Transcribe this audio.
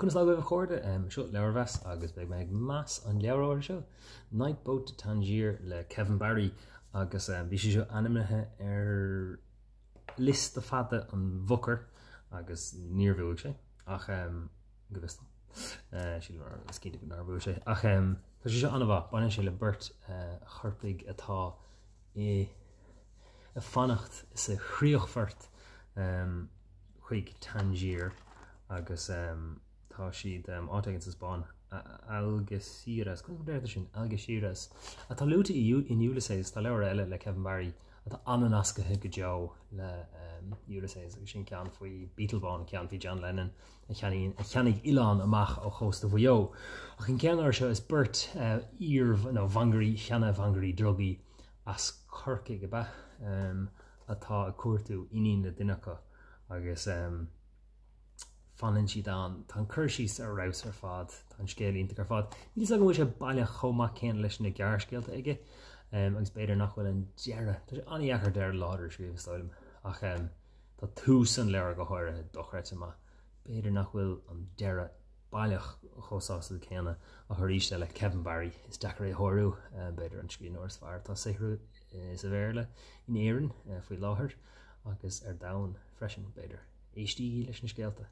Conas tá agaibh a chairde? Seo leabharmheas agus beidh mé ag meas an leabhair áirithe seo, Night Boat to Tangier le Kevin Barry agus bhí sé seo ainmnithe ar liosta fada an Bhooker agus níor bhuaigh sé ach go bhfios dom. Sílim is cinnte nár bhuaigh sé ach tá sé seo an-mhaith, baineann sé le beirt choirpigh atá i ag fanacht sa chríochfort chuig Tangier agus tá siad áit éigin sa Spáinn, Algeciras, conas a deirtear sin? Algeciras, atá luaite in Ulysses, tá leabhar eile le Kevin Barry atá an-nascaithe go deo le Ulysses agus sin ceann faoi Beatlebán, ceann faoi John Lennon a cheannaigh oileán amach ó chósta Mhaigh Eo. Ach an ceann áirithe seo is beirt iar nó mhangairí, seana-mhangairí drugaí as Corcaigh ab ea atá ag cuartú iníon le duine acu agus fanann siad ann. Tá an cur síos ar fheabhas ar fad, tá an scéal iontach ar fad. Níl 'fhios agam an bhfuil sé baileach chomh maith céanna leis na gearrscéalta aige agus b'fhéidir nach bhfuil an deireadh, tá sé an-dheacair deireadh láidir a scríobh is dóigh liom, ach tá tús an leabhair go háirithe dochreidte maith. B'fhéidir nach bhfuil an deireadh baileach chomh sásúil céanna ach arís eile Kevin Barry, is deacair é a shárú, b'fhéidir an scríbhneoir is fearr atá ag saothrú sa Bhéarla in Éirinn faoi láthair agus ar domhan freisin, b'fhéidir. Éistígí leis na scéalta.